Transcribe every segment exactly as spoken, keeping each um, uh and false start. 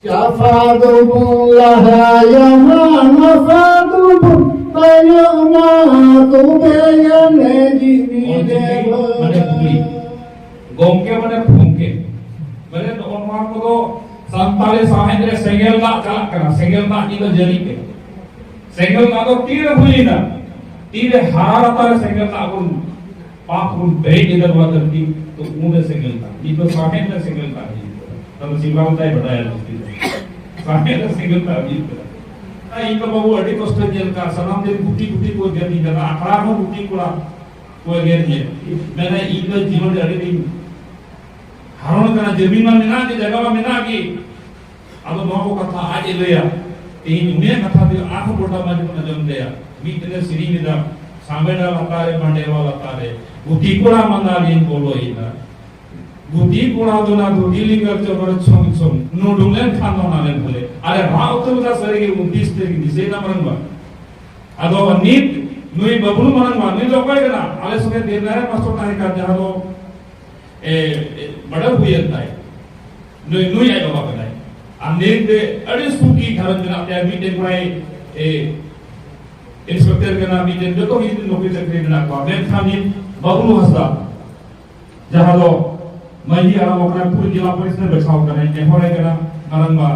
ᱪᱟᱯᱟ ᱫᱚᱵᱚᱱ ᱞᱟᱦᱟᱭᱟ, ᱱᱟᱯᱟ ᱫᱚᱵᱚᱱ ᱛᱟᱭᱚᱢᱟ, ᱛᱚᱵᱮ ᱟᱹᱱᱤᱡ ᱡᱤᱣᱤ ᱚᱞᱪᱤᱠᱤ ᱨᱮᱵᱚᱱ ᱢᱟᱱᱮ ᱠᱩᱠᱞᱤ, ᱜᱚᱢᱠᱮ ᱢᱟᱱᱮ ᱯᱷᱩᱢᱠᱮ, ᱢᱟᱱᱮ ᱱᱚᱜᱼᱚ ᱱᱚᱣᱟ ᱠᱚᱫᱚ ᱥᱟᱱᱛᱟᱲᱤ ᱥᱟᱶᱦᱮᱫ ᱨᱮ ᱥᱮᱸᱜᱮᱞ ᱫᱟᱜ ᱪᱟᱞᱟᱜ ᱠᱟᱱᱟ, ᱥᱮᱸᱜᱮᱞ ᱫᱟᱜ ᱧᱤᱫᱟᱹ ᱡᱟᱹᱲᱤ ᱛᱮ᱾ ᱥᱮᱸᱜᱮᱞ ᱫᱟᱜ ᱫᱚ ᱛᱤᱨᱮ ᱦᱩᱭᱮᱱᱟ? ᱛᱤᱨᱮ ᱦᱟᱨᱟ ᱞᱟᱛᱟᱨ ᱨᱮ ᱥᱮᱸᱜᱮᱞ ᱫᱟᱜ ᱵᱚᱱ ᱯᱟᱯ ᱵᱚᱱ ᱵᱮᱨᱮᱫ ᱮᱫᱟ ᱱᱚᱣᱟ ᱫᱷᱟᱹᱨᱛᱤ, ᱛᱚ ᱩᱱᱨᱮ ᱥᱮᱸᱜᱮᱞ ᱫᱟᱜ, ᱱᱤᱛ ᱫᱚ ᱥᱟᱶᱦᱮᱫ ᱨᱮ ᱥᱮᱸᱜᱮᱞ ᱫᱟᱜ ᱦᱩᱭᱩᱜ ᱠᱟᱱᱟ᱾ ᱛᱟᱦᱞᱮ ᱥᱤᱵᱨᱟᱢ ᱛᱟᱭ ᱵᱟᱰᱟᱭᱟ ᱞᱟᱹᱠᱛᱤ ᱫᱚ᱾ ᱥᱟᱶᱦᱮᱫ ᱨᱮ ᱥᱮᱸᱜᱮᱞ ᱫᱟᱜ ᱦᱩᱭᱩᱜ ᱠᱟᱱᱟ᱾ ᱟᱨ ᱤᱧ ᱫᱚ ᱵᱟᱹᱵᱩ ᱟᱹᱰᱤ ᱠᱚᱥᱴᱚᱧ ᱧᱮᱞ ᱠᱟᱜᱼᱟ, ᱥᱟᱱᱟᱢ ᱫᱤᱱ ᱜᱩᱛᱤ ᱜᱩᱛᱤ ᱠᱚ ᱮᱜᱮᱨᱤᱧ ᱠᱟᱱᱟ, ᱟᱠᱷᱲᱟ ᱨᱮᱦᱚᱸ ᱜᱩᱛᱤ ᱠᱚᱲᱟ ᱠᱚ ᱮᱜᱮᱨᱤᱧᱟ᱾ ᱢᱮᱱᱟ ᱤᱧ ᱫᱚ ᱡᱤᱭᱚᱱ ᱨᱮ ᱟᱹᱰᱤ ᱫᱤᱱ ᱦᱟᱨᱚᱱ ᱠᱟᱱᱟ, ᱡᱟᱹᱢᱤᱱ ᱢᱟ ᱢᱮᱱᱟᱜ ᱜᱮ, ᱡᱟᱭᱜᱟ ᱢᱟ ᱢᱮᱱᱟᱜ ᱜᱮ, ᱟᱫᱚ ᱱᱚᱣᱟ ᱠᱚ ᱠᱟᱛᱷᱟ ᱟᱡ ᱮ ᱞᱟᱹᱭᱟ᱾ ᱛᱮᱦᱮᱧ ᱩᱱᱤᱭᱟᱜ ᱠᱟᱛᱷᱟ ᱫᱚ ᱟᱨᱦᱚᱸ ᱜᱚᱴᱟ ᱢᱟᱹᱡᱷᱤ ᱵᱚᱱ ᱟᱸᱡᱚᱢ ᱛᱟᱭᱟ᱾ ᱢᱤᱫ ᱫᱤᱱᱮ ᱥᱮᱨᱮᱧ ᱞᱮᱫᱟ, "ᱥᱟᱢᱵᱮᱰᱟ ᱞᱟᱛᱟᱨ ᱨᱮ, ᱢᱟᱸᱰᱮᱨᱣᱟ ᱞᱟᱛᱟᱨ ᱨᱮ, ᱜᱩᱛᱤ ᱠᱚᱲᱟ ᱢᱟᱸᱫᱟᱨᱤᱧ ᱵᱚᱞᱚᱭᱮᱱᱟ᱾ ᱜᱩᱛᱤ ᱠᱚᱲᱟ ᱫᱚ ᱱᱟ ᱫᱷᱩᱛᱤ ᱞᱤᱸᱜᱟᱹ ᱪᱚᱜᱚᱨ ᱪᱷᱚᱝ ᱪᱷᱚᱝ, ᱱᱩᱰᱩᱝ ᱞᱮᱱ ᱠᱷᱟᱱ ᱫᱚ ᱱᱟ ᱞᱮᱱ ᱵᱷᱟᱞᱮ᱾" ᱟᱨᱮ ᱨᱟᱜ ᱩᱛᱟᱹᱨ ᱞᱮᱫᱟ ᱥᱟᱹᱨᱤ ᱜᱮ, ᱩᱱᱛᱤᱥ ᱛᱟᱹᱨᱤᱠᱷ ᱫᱤᱥᱟᱹᱭ ᱱᱟ ᱢᱟᱨᱟᱝᱵᱟ᱾ ᱟᱫᱚ ᱱᱤᱛ ᱱᱩᱭ ᱵᱟᱹᱵᱞᱩ ᱢᱟᱨᱟᱝᱵᱟ, ᱱᱩᱭ ᱫᱚ ᱚᱠᱚᱭ ᱠᱟᱱᱟ? ᱟᱞᱮ ᱥᱚᱸᱜᱮ ᱫᱮᱵᱽᱱᱟᱨᱟᱭᱚᱱ ᱢᱟᱥᱴᱚᱨ ᱛᱟᱦᱮᱸ ᱠᱟᱱ, ᱡᱟᱦᱟᱸ ᱫᱚ ᱮ, ᱮ, murder ᱦᱩᱭᱮᱱ ᱛᱟᱭ᱾ ᱱᱩᱭ, ᱱᱩᱭ ᱟᱡ ᱵᱟᱵᱟ ᱠᱟᱱᱟᱭ᱾ ᱟᱨ ᱱᱤᱛ ᱫᱚ ᱟᱹᱰᱤ ᱥᱩᱠᱤ ᱜᱷᱟᱨᱚᱸᱡᱽ ᱢᱮᱱᱟᱜ ᱛᱟᱭᱟ᱾ ᱢᱤᱫᱴᱮᱱ ᱠᱚᱲᱟᱭ, ᱮ, inspector ᱠᱟᱱᱟ, ᱢᱤᱫᱴᱮᱱ, ᱡᱚᱛᱚ ᱜᱮ ᱱᱚᱠᱨᱤ ᱪᱟᱹᱠᱨᱤ ᱢᱮᱱᱟᱜ ᱠᱚᱣᱟ᱾ ᱢᱮᱱᱠᱷᱟᱱ ᱱᱤᱛ ᱵᱟᱵᱞᱩ ᱦᱟᱸᱥᱫᱟ, ᱡᱟᱦᱟᱸ ᱫᱚ ᱢᱟᱹᱡᱷᱤ ᱦᱟᱲᱟᱢ ᱠᱟᱱᱟ, ᱯᱩᱨᱟᱹ ᱡᱮᱞᱟ ᱯᱚᱨᱤᱥᱚᱫ ᱵᱟᱪᱷᱟᱣ ᱠᱟᱱᱟᱭ, ᱱᱮᱦᱚᱨᱟᱭ ᱠᱟᱱᱟ ᱢᱟᱨᱟᱝᱵᱟ᱾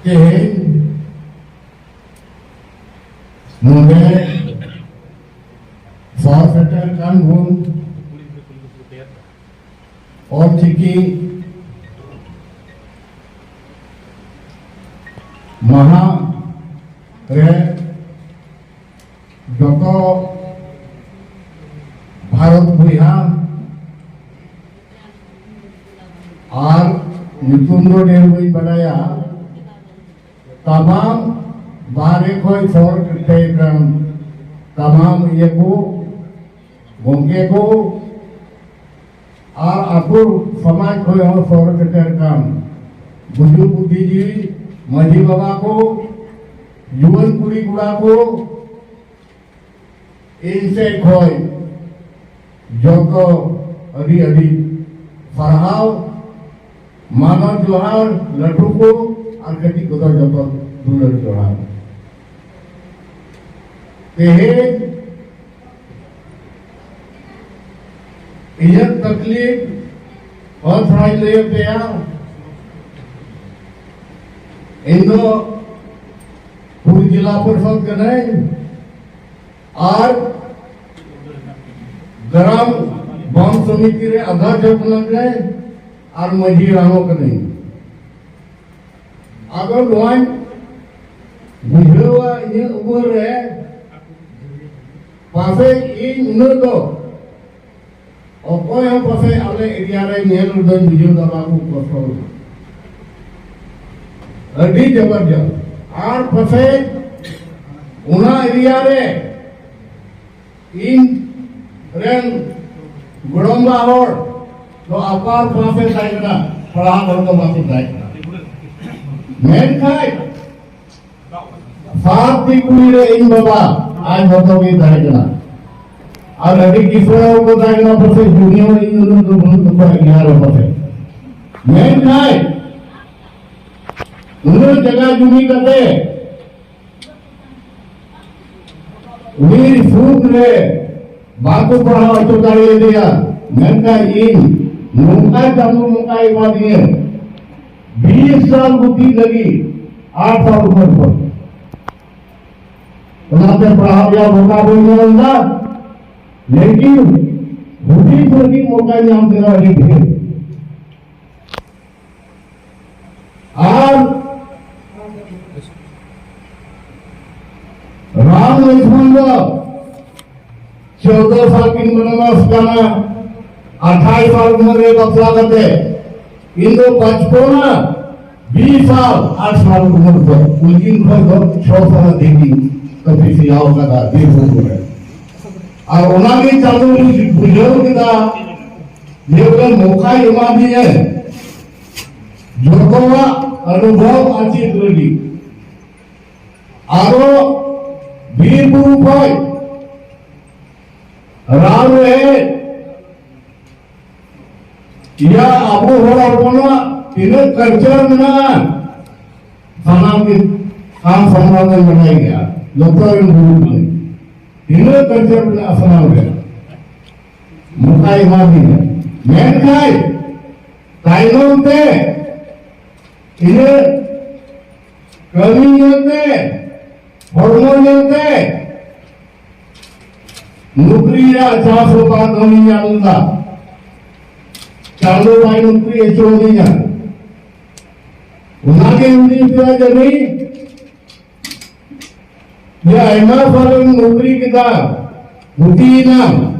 ᱛᱮᱦᱮᱧ ᱱᱚᱰᱮ ᱥᱚᱦᱚᱨ ᱥᱮᱴᱮᱨ ᱠᱟᱱ ᱵᱚᱱ ᱚᱞᱪᱤᱠᱤ ᱢᱟᱦᱟ ᱨᱮ ᱡᱚᱛᱚ ᱵᱷᱟᱨᱚᱛ ᱵᱚᱭᱦᱟ ᱟᱨ ᱧᱩᱛᱩᱢ ᱫᱚ ᱰᱷᱮᱨ ᱵᱟᱹᱧ ᱵᱟᱰᱟᱭᱟ, ᱛᱟᱢᱟᱢ ᱵᱟᱦᱨᱮ ᱠᱷᱚᱱ ᱥᱚᱦᱚᱨ ᱥᱮᱴᱮᱨ ᱠᱟᱱ ᱛᱟᱢᱟᱢ ᱤᱭᱟᱹ ᱠᱚ, ᱜᱚᱢᱠᱮ ᱠᱚ ᱟᱨ ᱟᱹᱛᱩ ᱥᱚᱢᱟᱡᱽ ᱠᱷᱚᱱ ᱦᱚᱸ ᱥᱚᱦᱚᱨ ᱥᱮᱴᱮᱨ ᱠᱟᱱ ᱵᱩᱡᱩᱨ ᱵᱩᱫᱽᱫᱷᱤᱡᱤᱵᱤ ᱢᱟᱹᱡᱷᱤ ᱵᱟᱵᱟ ᱠᱚ, ᱡᱩᱣᱟᱹᱱ ᱠᱩᱲᱤ ᱠᱚᱲᱟ ᱠᱚ, ᱤᱧ ᱥᱮᱫ ᱠᱷᱚᱱ ᱡᱚᱛᱚ ᱟᱹᱰᱤ ᱟᱹᱰᱤ ᱥᱟᱨᱦᱟᱣ, ᱢᱟᱱᱚᱛ ᱡᱚᱦᱟᱨ, ᱞᱟᱹᱴᱩ ᱠᱚ ᱟᱨ ᱠᱟᱹᱴᱤᱡ ᱠᱚᱫᱚ ᱡᱚᱛᱚ ᱫᱩᱞᱟᱹᱲ ᱡᱚᱦᱟᱨ᱾ ᱛᱮᱦᱮᱧ ᱤᱧᱟᱹᱜ ᱛᱟᱠᱞᱤᱯ ᱦᱚᱸ ᱛᱷᱚᱲᱟᱧ ᱞᱟᱹᱭ ᱟᱯᱮᱭᱟ᱾ ᱤᱧ ᱫᱚ ᱯᱩᱨ ᱡᱮᱞᱟ ᱯᱚᱨᱤᱥᱚᱫ ᱠᱟᱹᱱᱟᱹᱧ ᱟᱨ ᱜᱨᱟᱢ ᱵᱚᱱ ᱥᱚᱢᱤᱛᱤ ᱨᱮ ᱟᱫᱷᱟ ᱡᱚᱛᱱᱟᱜ ᱨᱮ ᱟᱨ ᱢᱟᱹᱡᱷᱤ ᱦᱟᱲᱟᱢᱚᱜ ᱠᱟᱹᱱᱟᱹᱧ᱾ ᱟᱫᱚ ᱱᱚᱣᱟᱧ ᱵᱩᱡᱷᱟᱹᱣᱟ, ᱤᱧᱟᱹᱜ ᱩᱢᱮᱨ ᱨᱮ ᱯᱟᱥᱮᱡ ᱤᱧ ᱩᱱᱟᱹᱜ ᱫᱚ ᱚᱠᱚᱭ ᱦᱚᱸ ᱯᱟᱥᱮᱡ ᱟᱞᱮ ᱮᱨᱤᱭᱟ ᱨᱮ ᱧᱮᱞ ᱩᱰᱟᱹᱧ ᱵᱩᱡᱷᱟᱹᱣ ᱫᱟ ᱵᱟᱠᱚ ᱠᱚᱥᱴᱚ ᱞᱮᱱᱟ᱾ ᱟᱹᱰᱤ ᱡᱚᱵᱚᱨᱡᱚᱥ᱾ ᱟᱨ ᱯᱟᱥᱮᱡ ᱚᱱᱟ ᱮᱨᱤᱭᱟ ᱨᱮ ᱤᱧ ᱨᱮᱱ ᱜᱚᱲᱚᱢᱵᱟ ᱦᱚᱲ ᱫᱚ ᱟᱯᱟᱨ ᱯᱟᱥᱮ ᱛᱟᱦᱮᱸ ᱠᱟᱱᱟ, ᱯᱟᱲᱦᱟᱣ ᱦᱚᱲ ᱫᱚ ᱵᱟᱠᱚ ᱛᱟᱦᱮᱸ ᱠᱟᱱᱟ᱾ ᱢᱮᱱᱠᱷᱟᱱ ᱥᱟᱛ ᱫᱤᱠᱩ ᱨᱮ ᱤᱧ ᱵᱟᱵᱟ ᱟᱡ ᱦᱚᱛᱚ ᱜᱮ ᱛᱟᱦᱮᱸ ᱠᱟᱱᱟ᱾ ᱟᱨ ᱟᱹᱰᱤ ᱠᱤᱥᱟᱹᱬ ᱦᱚᱲ ᱠᱚ ᱛᱟᱦᱮᱸ ᱠᱟᱱᱟ, ᱯᱟᱥᱮᱡ ᱡᱩᱢᱤ ᱦᱚᱸ ᱤᱧ ᱩᱱᱟᱹᱜ ᱫᱚ ᱵᱟᱹᱱᱩᱜ ᱛᱟᱠᱚᱣᱟ ᱮᱜᱟᱨᱚ ᱯᱟᱥᱮᱡ᱾ ᱢᱮᱱᱠᱷᱟᱱ ᱩᱱᱟᱹᱜ ᱡᱟᱭᱜᱟ ᱡᱩᱢᱤ ᱠᱟᱛᱮ ᱩᱱᱤ ᱥᱩᱫ ᱨᱮ ᱵᱟᱠᱚ ᱯᱟᱲᱦᱟᱣ ᱦᱚᱪᱚ ᱫᱟᱲᱮᱭᱟᱫᱮᱭᱟ᱾ ᱢᱮᱱᱠᱷᱟᱱ ᱤᱧ ᱱᱚᱝᱠᱟ ᱪᱟᱸᱫᱳ ᱱᱚᱝᱠᱟᱭ ᱮᱢᱟᱫᱤᱧᱟᱹ, ᱵᱤᱥ ᱥᱟᱞ ᱜᱩᱯᱤ ᱞᱟᱹᱜᱤᱫ ᱟᱴ ᱥᱟᱞ ᱩᱢᱮᱨ ᱠᱷᱚᱱ᱾ ᱚᱱᱟᱛᱮ ᱯᱟᱲᱦᱟᱣ ᱨᱮᱭᱟᱜ ᱢᱚᱠᱟ ᱵᱟᱹᱧ ᱧᱟᱢ ᱮᱫᱟ, ᱞᱮᱠᱤᱱ ᱦᱩᱫᱤᱥ ᱞᱟᱹᱜᱤᱫ ᱢᱚᱠᱟᱧ ᱧᱟᱢ ᱠᱮᱫᱟ ᱟᱹᱰᱤ ᱰᱷᱮᱨ᱾ ᱟᱨ ᱨᱟᱢ ᱞᱚᱠᱷᱢᱚᱱ ᱫᱚ ᱪᱳᱫᱚ ᱥᱟᱞ ᱠᱤᱱ ᱵᱚᱱᱚᱵᱟᱥ ᱠᱟᱱᱟ, ᱟᱴᱷᱟᱭ ᱥᱟᱞ ᱩᱢᱮᱨ ᱨᱮ ᱵᱟᱯᱞᱟ ᱠᱟᱛᱮ᱾ ᱤᱧ ᱫᱚ ᱵᱟᱪᱯᱚᱱᱟ, ᱵᱤᱥ ᱥᱟᱞ, ᱟᱴ ᱥᱟᱞ ᱩᱢᱮᱨ ᱠᱷᱚᱱ, ᱩᱱᱠᱤᱱ ᱠᱷᱚᱱ ᱫᱚ ᱪᱷᱚ ᱥᱟᱞ ᱫᱷᱟᱹᱵᱤᱡ ᱤᱧ ᱛᱟᱹᱯᱤᱥ ᱥᱮᱭᱟᱣ ᱠᱟᱫᱟ ᱵᱤᱨᱵᱷᱩᱢ ᱨᱮ᱾ ᱟᱨ ᱚᱱᱟᱜᱮ ᱪᱟᱸᱫᱳ ᱵᱩᱡᱷᱟᱹᱣ ᱠᱮᱫᱟ ᱡᱮ ᱵᱚᱞᱮ ᱢᱚᱠᱟᱭ ᱮᱢᱟᱫᱤᱧᱟᱹ ᱡᱚᱛᱚᱣᱟᱜ ᱚᱱᱩᱵᱷᱚᱵ ᱟᱨ ᱪᱮᱫ ᱞᱟᱹᱜᱤᱫ᱾ ᱟᱨᱚ ᱵᱤᱨ ᱵᱩᱨᱩ ᱠᱷᱚᱡ ᱨᱟᱱ ᱨᱮᱦᱮᱫ ᱭᱟ, ᱟᱵᱚ ᱦᱚᱲ ᱦᱚᱯᱚᱱᱟᱜ ᱛᱤᱱᱟᱹᱜ culture ᱢᱮᱱᱟᱜᱼᱟ, ᱥᱟᱱᱟᱢ ᱜᱮ ᱟᱢ ᱥᱟᱢᱟᱝ ᱨᱮ ᱵᱟᱰᱟᱭ ᱜᱮᱭᱟ, ᱡᱚᱛᱚ ᱨᱮᱱ ᱜᱩᱨᱩ ᱠᱟᱱᱟᱭ᱾ ᱛᱤᱱᱟᱹᱜ culture ᱢᱮᱱᱟᱜᱼᱟ ᱥᱟᱱᱟᱢ ᱨᱮ, ᱢᱚᱠᱟᱭ ᱮᱢᱟ ᱫᱤᱧᱟ᱾ ᱢᱮᱱᱠᱷᱟᱱ ᱛᱟᱭᱱᱚᱢ ᱛᱮ ᱤᱧᱟᱹᱜ ᱠᱟᱹᱢᱤ ᱧᱮᱞᱛᱮ, ᱦᱚᱲᱢᱚ ᱧᱮᱞᱛᱮ, ᱱᱚᱠᱨᱤ ᱨᱮᱭᱟᱜ ᱪᱟᱱᱥ ᱦᱚᱸ ᱵᱟᱝ ᱠᱟᱹᱢᱤ ᱧᱟᱢ ᱞᱮᱫᱟ᱾ ᱪᱟᱸᱫᱚ ᱵᱟᱭ ᱱᱚᱠᱨᱤ ᱦᱚᱪᱚ ᱟᱹᱫᱤᱧᱟ᱾ ᱚᱱᱟᱜᱮ ᱩᱱᱤ ᱢᱮᱛᱟᱭ ᱡᱟᱹᱱᱤᱡ ᱡᱮ ᱟᱭᱢᱟ ᱥᱟᱞᱮᱢ ᱱᱚᱠᱨᱤ ᱠᱮᱫᱟ, ᱜᱩᱛᱤᱭᱮᱱᱟᱢ,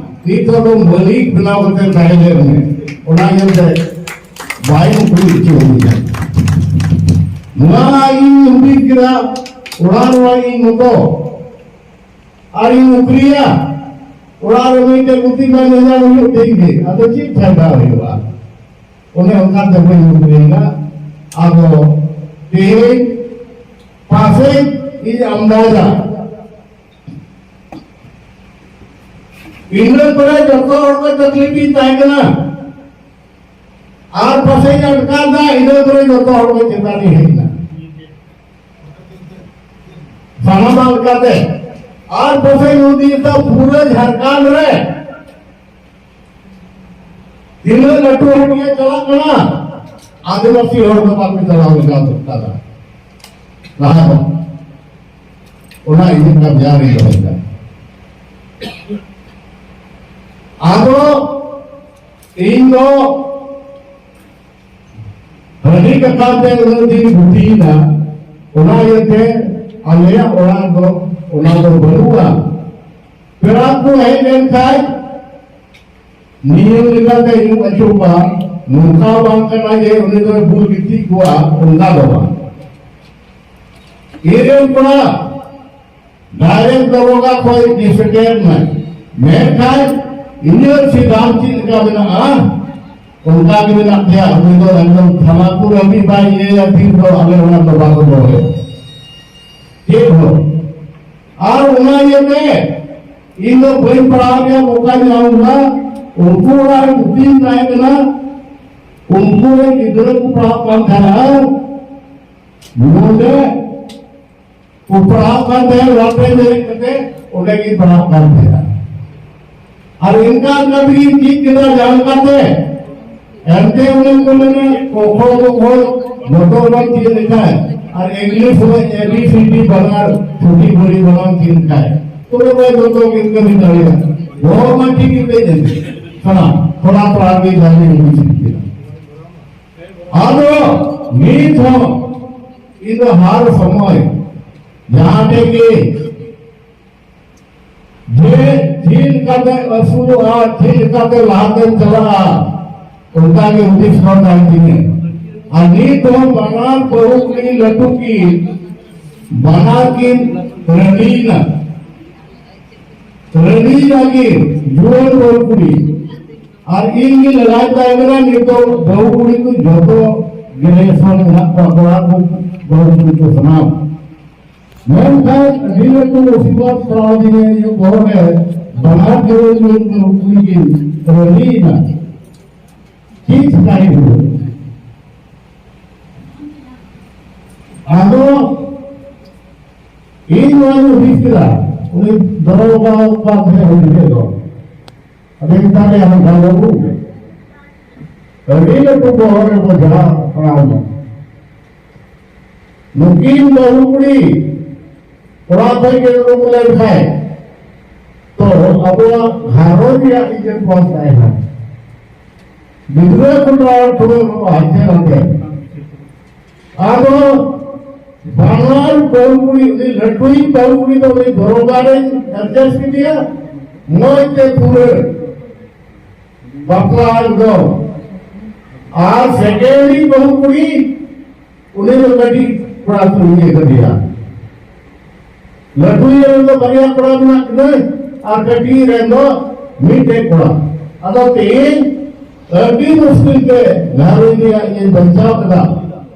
ᱱᱤᱛ ᱦᱚᱸ ᱫᱚ ᱢᱟᱹᱞᱤᱠ ᱵᱮᱱᱟᱣ ᱠᱟᱛᱮ ᱛᱟᱦᱮᱸ ᱞᱮᱱ ᱢᱮ᱾ ᱚᱱᱟ ᱧᱮᱞᱛᱮ ᱵᱟᱭ ᱱᱚᱠᱨᱤ ᱦᱚᱪᱚ ᱟᱹᱫᱤᱧᱟ᱾ ᱱᱚᱣᱟ ᱤᱧ ᱦᱩᱫᱤᱥ ᱠᱮᱫᱟ, ᱚᱲᱟᱜ ᱨᱮ ᱤᱧ ᱢᱚᱛᱚ ᱟᱨ ᱤᱧ ᱱᱚᱠᱨᱤᱭᱟ, ᱚᱲᱟᱜ ᱨᱮ ᱢᱤᱫᱴᱮᱱ ᱜᱩᱛᱤ ᱵᱟᱝ ᱧᱟᱢ ᱦᱩᱭᱩᱜ ᱴᱷᱤᱠ ᱜᱮ, ᱟᱫᱚ ᱪᱮᱫ ᱯᱷᱟᱭᱫᱟ ᱦᱩᱭᱩᱜᱼᱟ? ᱚᱱᱮ ᱚᱱᱠᱟ ᱛᱮ ᱵᱟᱹᱧ ᱱᱚᱠᱨᱤᱭᱮᱱᱟ᱾ ᱟᱫᱚ ᱛᱮᱦᱮᱧ ᱯᱟᱥᱮᱡ ᱤᱧ ᱟᱢᱫᱟᱡᱟ, ᱤᱱᱟᱹ ᱯᱚᱨᱮ ᱡᱚᱛᱚ ᱦᱚᱲ ᱠᱚ ᱛᱟᱠᱞᱤᱯ ᱤᱧ ᱛᱟᱦᱮᱸ ᱠᱟᱱᱟ, ᱟᱨ ᱯᱟᱥᱮᱡ ᱟᱴᱠᱟᱨ ᱫᱟ, ᱤᱱᱟᱹ ᱯᱚᱨᱮ ᱡᱚᱛᱚ ᱦᱚᱲ ᱠᱚ ᱪᱮᱛᱟᱱ ᱤᱧ ᱦᱮᱡ ᱮᱱᱟ᱾ ᱥᱟᱱᱟᱢᱟᱜ ᱞᱮᱠᱟᱛᱮ᱾ ᱟᱨ ᱯᱟᱥᱮᱡ ᱱᱚᱫᱤ ᱫᱚ ᱯᱩᱨᱟᱹ ᱡᱷᱟᱲᱠᱷᱚᱸᱰ ᱨᱮ ᱛᱤᱱᱟᱹᱜ ᱞᱟᱹᱴᱩ ᱦᱟᱹᱴᱤᱭᱟᱹ ᱪᱟᱞᱟᱜ ᱠᱟᱱᱟ, ᱟᱹᱫᱤᱵᱟᱹᱥᱤ ᱦᱚᱲ ᱫᱚ ᱵᱟᱠᱚ ᱪᱟᱞᱟᱣ ᱞᱮᱱᱟ ᱫᱚᱠᱛᱟ ᱫᱚ᱾ ᱞᱟᱦᱟ ᱫᱚ ᱚᱱᱟ ᱤᱧᱟᱹᱜ ᱠᱟᱵᱡᱟ ᱨᱮᱧ ᱫᱚᱦᱚᱭᱮᱫᱟ᱾ ᱟᱫᱚ ᱤᱧ ᱫᱚ ᱦᱟᱺᱰᱤ ᱠᱟᱛᱷᱟ ᱛᱮ ᱩᱱᱟᱹᱜ ᱫᱤᱱ ᱜᱩᱯᱤᱭᱮᱱᱟ, ᱚᱱᱟ ᱤᱭᱟᱹᱛᱮ ᱟᱞᱮᱭᱟᱜ ᱚᱲᱟᱜ ᱫᱚ ᱚᱱᱟ ᱫᱚ ᱵᱟᱹᱱᱩᱜᱼᱟ᱾ ᱯᱮᱲᱟ ᱠᱚ ᱦᱮᱡ ᱞᱮᱱᱠᱷᱟᱡ ᱱᱤᱭᱚᱢ ᱞᱮᱠᱟᱛᱮ ᱧᱩ ᱟᱹᱪᱩᱨ ᱠᱚᱣᱟ, ᱱᱚᱝᱠᱟ ᱵᱟᱝ ᱠᱟᱱᱟ ᱡᱮ ᱩᱱᱤ ᱫᱚᱭ ᱵᱩᱞ ᱜᱤᱛᱤᱡ ᱠᱚᱣᱟ, ᱚᱱᱠᱟ ᱫᱚ ᱵᱟᱝ᱾ ᱤᱧᱨᱮᱱ ᱠᱚᱲᱟ direct ᱫᱟᱨᱚᱜᱟ ᱠᱷᱚᱡ ᱜᱮ ᱥᱮᱴᱮᱨ ᱱᱟᱭ, ᱢᱮᱱᱠᱷᱟᱱ ᱤᱧᱟᱹᱜ ᱥᱤᱫᱷᱟᱱᱛ ᱪᱮᱫ ᱞᱮᱠᱟ ᱢᱮᱱᱟᱜᱼᱟ, ᱚᱱᱠᱟ ᱜᱮ ᱢᱮᱱᱟᱜ ᱛᱟᱭᱟ᱾ ᱩᱱᱤ ᱫᱚ ᱮᱠᱫᱚᱢ ᱛᱷᱟᱱᱟ ᱠᱚ ᱦᱟᱹᱵᱤᱡ ᱵᱟᱭ ᱤᱭᱟᱹᱭᱟ, ᱛᱤᱱ ᱫᱚ ᱟᱞᱮ ᱚᱲᱟᱜ ᱫᱚ ᱵᱟᱠᱚ ᱫᱚᱦᱚᱭᱟ ᱪᱮᱫ ᱦᱚᱸ᱾ ᱟᱨ ᱚᱱᱟ ᱤᱭᱟᱹᱛᱮ ᱤᱧ ᱫᱚ ᱵᱟᱹᱧ ᱯᱟᱲᱦᱟᱣ ᱞᱮᱭᱟ, ᱢᱚᱠᱟᱧ ᱧᱟᱢ ᱞᱮᱫᱟ᱾ ᱩᱱᱠᱩ ᱚᱲᱟᱜ ᱨᱮ ᱜᱩᱯᱤᱧ ᱛᱟᱦᱮᱸ ᱠᱟᱱᱟ᱾ ᱩᱱᱠᱩ ᱨᱮᱱ ᱜᱤᱫᱽᱨᱟᱹ ᱠᱚ ᱯᱟᱲᱦᱟᱜ ᱠᱟᱱ ᱛᱟᱦᱮᱱᱟ, ᱱᱚᱰᱮ ᱠᱚ ᱯᱟᱲᱦᱟᱜ ᱠᱟᱱ ᱛᱟᱦᱮᱱᱟ, ᱞᱟᱴᱷᱮ ᱫᱮᱡ ᱠᱟᱛᱮ ᱚᱸᱰᱮ ᱜᱮ ᱯᱟᱲᱦᱟᱜ ᱠᱟᱱ ᱛᱟᱦᱮᱱᱟ᱾ ᱟᱨ ᱤᱱᱠᱟ ᱤᱱᱠᱟ ᱛᱮᱜᱮ ᱪᱮᱫ ᱠᱮᱫᱟ ᱡᱟᱦᱟᱸ ᱞᱮᱠᱟᱛᱮ᱾ ᱮᱱᱛᱮ ᱚᱱᱮ ᱠᱚ ᱢᱮᱱᱟ, ᱠᱚᱠᱷᱚ ᱜᱚᱜᱚ ᱡᱚᱛᱚ ᱵᱚᱱ ᱪᱮᱫ ᱞᱮᱠᱷᱟᱱ, ᱟᱨ English ᱦᱚᱸ A B C D ᱵᱟᱱᱟᱨ ᱪᱷᱩᱴᱤ ᱵᱷᱩᱲᱤ ᱵᱟᱱᱟᱨ ᱪᱮᱫ ᱞᱮᱠᱷᱟᱱ, ᱛᱚᱵᱮ ᱵᱟᱭ ᱡᱚᱛᱚ ᱜᱮ ᱠᱟᱹᱢᱤ ᱫᱟᱲᱮᱭᱟᱜᱼᱟ᱾ ᱵᱚᱦᱚᱜ ᱢᱟ ᱴᱷᱤᱠ ᱜᱮ ᱯᱮ ᱧᱮᱞ ᱠᱟᱱᱟ, ᱛᱷᱚᱲᱟ ᱛᱷᱚᱲᱟ ᱜᱮ ᱡᱟᱦᱟᱸ ᱜᱮ ᱪᱮᱫ ᱠᱮᱫᱟ᱾ ᱟᱫᱚ ᱱᱤᱛ ᱦᱚᱸ ᱤᱧ ᱫᱚ ᱦᱟᱨ ᱥᱚᱢᱚᱭ ᱡᱟᱦᱟᱸ ᱴᱷᱮᱡ ᱜᱮ ᱡᱮ ᱪᱮᱫ ᱞᱮᱠᱟᱛᱮ ᱟᱹᱥᱩᱞᱚᱜᱼᱟ, ᱪᱮᱫ ᱞᱮᱠᱟᱛᱮ ᱞᱟᱦᱟᱛᱮᱢ ᱪᱟᱞᱟᱜᱼᱟ, ᱚᱱᱠᱟ ᱜᱮ ᱦᱩᱫᱤᱥ ᱦᱚᱸ ᱛᱟᱦᱮᱱ ᱛᱤᱧᱟᱹ᱾ ᱟᱨ ᱱᱤᱛ ᱦᱚᱸ ᱵᱟᱱᱟᱨ ᱵᱟᱹᱦᱩ ᱠᱩᱲᱤ ᱞᱟᱹᱴᱩ ᱠᱤᱱ ᱵᱟᱱᱟᱨ ᱠᱤᱱ ᱨᱟᱺᱰᱤᱭᱮᱱᱟ᱾ ᱨᱟᱺᱰᱤᱭᱮᱱᱟ ᱠᱤᱱ ᱡᱩᱣᱟᱹᱱ ᱵᱟᱹᱦᱩ ᱠᱩᱲᱤ᱾ ᱟᱨ ᱤᱧ ᱜᱮ ᱞᱟᱜᱟᱭ ᱛᱟᱦᱮᱸ ᱠᱟᱱᱟ, ᱱᱤᱛᱚᱜ ᱵᱟᱹᱦᱩ ᱠᱩᱲᱤ ᱠᱚ ᱡᱚᱛᱚ generation ᱢᱮᱱᱟᱜ ᱠᱚᱣᱟ, ᱠᱚᱲᱟ ᱠᱚ, ᱵᱟᱹᱦᱩ ᱠᱩᱲᱤ ᱠᱚ ᱥᱟᱱᱟᱢ᱾ ᱢᱮᱱᱠᱷᱟᱱ ᱟᱹᱰᱤ ᱞᱟᱹᱴᱩ ᱢᱩᱥᱤᱵᱚᱛ ᱯᱟᱲᱟᱣ ᱫᱤᱧᱟ ᱤᱧᱟᱹᱜ ᱵᱚᱦᱚᱜ ᱨᱮ, ᱵᱟᱱᱟᱨ ᱜᱮ ᱩᱱᱤ ᱩᱱᱠᱤᱱ ᱨᱟᱹᱜᱤᱭᱮᱱᱟ᱾ ᱪᱮᱫ ᱪᱤᱠᱟᱹᱭ ᱦᱩᱭᱩᱜ? ᱟᱫᱚ ᱤᱧ ᱱᱚᱣᱟᱧ ᱦᱩᱫᱤᱥ ᱠᱮᱫᱟ, ᱩᱱᱤ ᱫᱚᱨᱚ ᱵᱟᱵᱟ ᱵᱟᱫ ᱨᱮ ᱦᱩᱭ ᱠᱮᱫ ᱫᱚ᱾ ᱟᱫᱚ ᱢᱮᱛᱟᱫᱮᱭᱟ, ᱦᱟᱱᱠᱟ ᱵᱟᱹᱵᱩ, ᱟᱹᱰᱤ ᱞᱟᱹᱴᱩ ᱵᱚᱦᱚᱜ ᱨᱮ ᱵᱚᱡᱷᱟ ᱯᱟᱲᱟᱣ ᱮᱱᱟ᱾ ᱱᱩᱠᱤᱱ ᱵᱟᱹᱦᱩ ᱠᱩᱲᱤ ᱚᱲᱟᱜ ᱠᱷᱚᱱ ᱜᱮ ᱩᱰᱩᱠ ᱞᱮᱱ ᱠᱷᱟᱡ, ᱛᱚ ᱟᱵᱚᱣᱟᱜ ᱜᱷᱟᱨᱚᱸᱡᱽ ᱨᱮᱭᱟᱜ ᱤᱡᱽᱡᱚᱛ ᱵᱟᱝ ᱛᱟᱦᱮᱱᱟ᱾ ᱜᱤᱫᱽᱨᱟᱹ ᱠᱚ ᱴᱷᱩᱲᱟᱹ ᱦᱟᱱᱛᱮ ᱱᱟᱛᱮ᱾ ᱟᱫᱚ ᱵᱟᱱᱟᱨ ᱵᱟᱹᱦᱩ ᱠᱩᱲᱤ, ᱩᱱᱤ ᱞᱟᱹᱴᱩᱭᱤᱡ ᱵᱟᱹᱦᱩ ᱠᱩᱲᱤ ᱫᱚ ᱩᱱᱤ ᱫᱚᱨᱚᱜᱟ ᱨᱮᱧ adjust ᱠᱮᱫᱮᱭᱟ, ᱢᱚᱡᱽ ᱛᱮ ᱯᱩᱨᱟᱹ ᱵᱟᱯᱞᱟ ᱮᱠᱫᱚᱢ᱾ ᱟᱨ second ᱤᱡ ᱵᱟᱹᱦᱩ ᱠᱩᱲᱤ, ᱩᱱᱤ ᱫᱚ ᱠᱟᱹᱴᱤᱡ ᱠᱚᱲᱟ ᱠᱚ ᱤᱭᱟᱹ ᱠᱮᱫᱮᱭᱟ᱾ ᱞᱟᱹᱴᱩᱭᱤᱡ ᱨᱮᱱ ᱫᱚ ᱵᱟᱨᱭᱟ ᱠᱚᱲᱟ ᱢᱮᱱᱟᱜ ᱠᱤᱱᱟᱹ, ᱟᱨ ᱠᱟᱹᱴᱤᱡ ᱨᱮᱱ ᱫᱚ ᱢᱤᱫᱴᱮᱡ ᱠᱚᱲᱟ᱾ ᱟᱫᱚ ᱛᱮᱦᱮᱧ ᱟᱹᱰᱤ ᱢᱩᱥᱠᱤᱞ ᱛᱮ ᱜᱷᱟᱨᱚᱸᱡᱽ ᱨᱮᱭᱟᱜ ᱤᱧ ᱵᱟᱧᱪᱟᱣ ᱠᱮᱫᱟ᱾